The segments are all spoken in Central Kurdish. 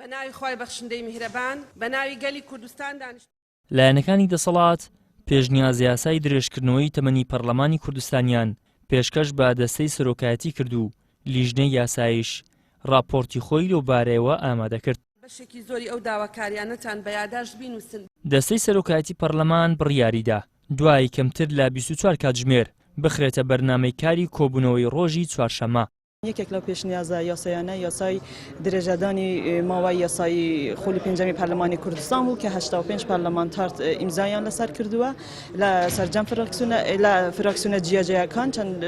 بە ناوی خوای بەخشندەی میهرەبان، بە ناوی گەلی کوردستان دانیشت. لایەنەکانی دەسەڵات پێشنیازیاسای درێژکردنەوەی تەمەنی پەرلەمانی کوردستانیان پێشکەش بە دەستەی سەرۆکایەتی کرد و لیژنەی یاسایش ڕاپۆرتی خۆی لەو بارەیەوە ئامادە کرد. بەشێکی زۆری ئەو داواکاریانەتان بە یاداشت بینووسن. دەستەی سەرۆکایەتی پەرلەمان بڕیاریدا دوای کەمتر لە 24 کاتژمێر بخرێتە بەرنامەی کاری کۆبوونەوەی ڕۆژی چوارشەممە. یەکێک لەو پێشنیازە یاسایانە یاسای درێژەدانی ماوەی یاسایی خولی پێنجەمی پەرلەمانی کوردستان بوو کە 85 پەرلەمانتار ئیمزایان لەسەر کردووە لە سەرجەم فراکسیۆنە لە فراکسیۆنە جیاجیاکان چەند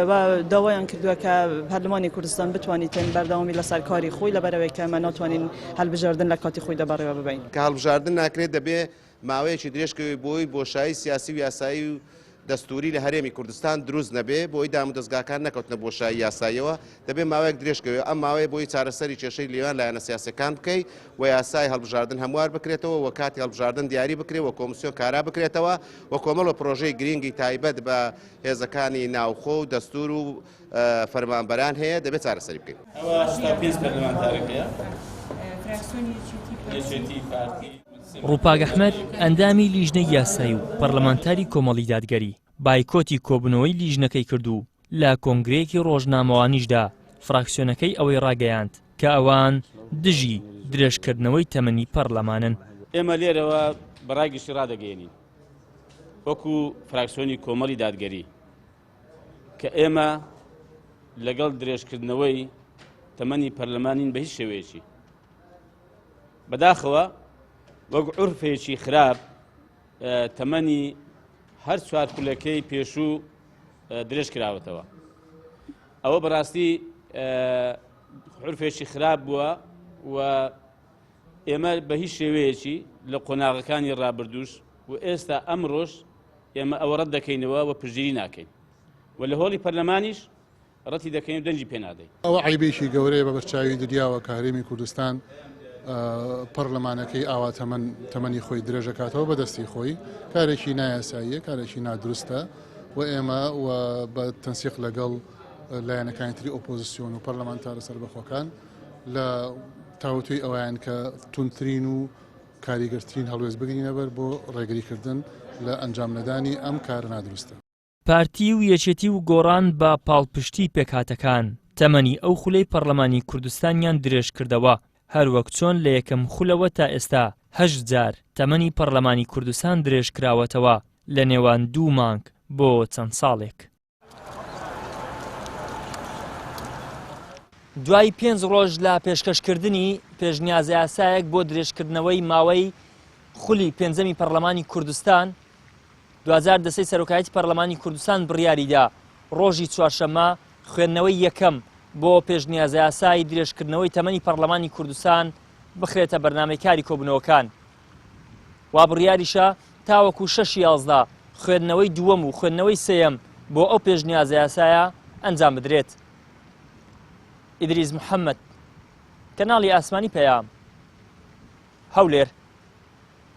و داوایان کردووە کە پەرلەمانی کوردستان بتوانیتن بەردەوامی لەسەر کاری خۆی لەبەرەوەی کە ئێمە ناتوانین هەڵبژاردن لە کاتی خۆیدا بەڕێوە ببەین. کە هەڵبژاردن ناکرێت دەبێ ماوەیەکی درێژکەوێ بۆی بۆشایی سیاسی و یاسایی و دەستووری لە هەرێمی کوردستان دروست نەبێ، بۆی دامودەزگاکان نەکەوتنە بۆشایی یاساییەوە، دەبێ ماوەیەک درێژکەوێ، ئەم ماوەیە بۆی چارەسەری کێشەی لێوان لایەنە سیاسیەکان بکەی و یاسای هەڵبژاردن هەموار بکرێتەوە و کاتی هەڵبژاردن دیاری بکرێ و کۆمسیۆن کارا بکرێتەوە و کۆمەڵە پرۆژەی گرینگی تایبەت بە هێزەکانی ناوخۆ و دەستور و فەرمانبەران هەیە دەبێت چارەسەری بکەین. ئەوە 85 پەرلەمانتارێک هەیە یەکێتی پارتی. ڕووپاک ئەحمەد، ئەندامی لیژنەی یاسایی و پەرلەمانتاری کۆمەڵی دادگەری، بایکۆتی کۆبوونەوەی لیژنەکەی کرد و لە کۆنگرەیەکی ڕۆژنامەوانیشدا فراکسیۆنەکەی ئەوەی ڕاگەیاند کە ئەوان دژی درێژکردنەوەی تەمەنی پەرلەمانن. ئێمە لێرەوە بە ڕای گشتی ڕادەگەیەنین وەکو فراکسیۆنی کۆمەڵی دادگەری کە ئێمە لەگەڵ درێژکردنەوەی تەمەنی پەرلەمانین بە هیچ شێوەیەکی. بەداخەوە وەک عورفێکی خراپ تەمەنی هەر چوار خولەکەی پێشوو درێژ کراوەتەوە. ئەوە بەڕاستی عورفێکی خراپ بووە و ئێمە بە هیچ شێوەیەکی لە قۆناغەکانی ڕابردووش و ئێستا ئەمڕۆش ئێمە ئەوە ڕەت دەکەینەوە و پشتگیری ناکەین و لە هۆڵی پەرلەمانیش ڕەتی دەکەین و دەنگی پێ نادەین. ئەوە عەیبێکی گەورەیە بە بەرچاوی دنیاوە کە هەرێمی کوردستان پەرلەمانەکەی ئاوا تەمەن تەمەنی خۆی درێژەکاتەوە بە دەستی خۆی، کارێکی نایاساییە، کارێکی نادروستە و ئێمە و بە تەنسیق لەگەڵ لایەنەکانی تری ئۆپۆزیسیۆن و پەرلەمانتارە سەربەخۆکان لە تاوتوێی ئەوەیان کە توندترین و کاریگەرترین هەڵوێست بگرینەبەر بۆ ڕێگریکردن لە ئەنجامنەدانی ئەم کارە نادروستە. پارتی و یەکێتی و گۆڕان بە پاڵپشتی پێکهاتەکان تەمەنی ئەو خولەی پەڕلەمانی کوردستانیان درێژکردەوە، هەروەک چۆن لە یەکەم خولەوە تا ئێستا هەشت جار تەمەنی پەڕلەمانی کوردستان درێژکراوەتەوە لە نێوان دوو مانگ بۆ چەند ساڵێک. دوای پێنج ڕۆژ لە پێشکەشکردنی پێشنیازەیاسایەک بۆ درێژکردنەوەی ماوەی خولی پێنجەمی پەڕلەمانی کوردستان، دواجار دەستەی سەرۆکایەتی پەرلەمانی کوردستان بڕیاریدا ڕۆژی چوارشەممە خوێندنەوەی یەکەم بۆ پێشنیازەیاسای درێژکردنەوەی تەمەنی پەرلەمانی کوردستان بخرێتە بەرنامەی کاری کۆبوونەوەکان. وا بڕیاریشە تاوەکو شەش 11 خوێندنەوەی دووەم و خوێندنەوەی سێیەم بۆ ئەو پێشنیازەیاسایە ئەنجام بدرێت. ئیدریس محەممەد، کەناڵی ئاسمانی پەیام، هەولێر.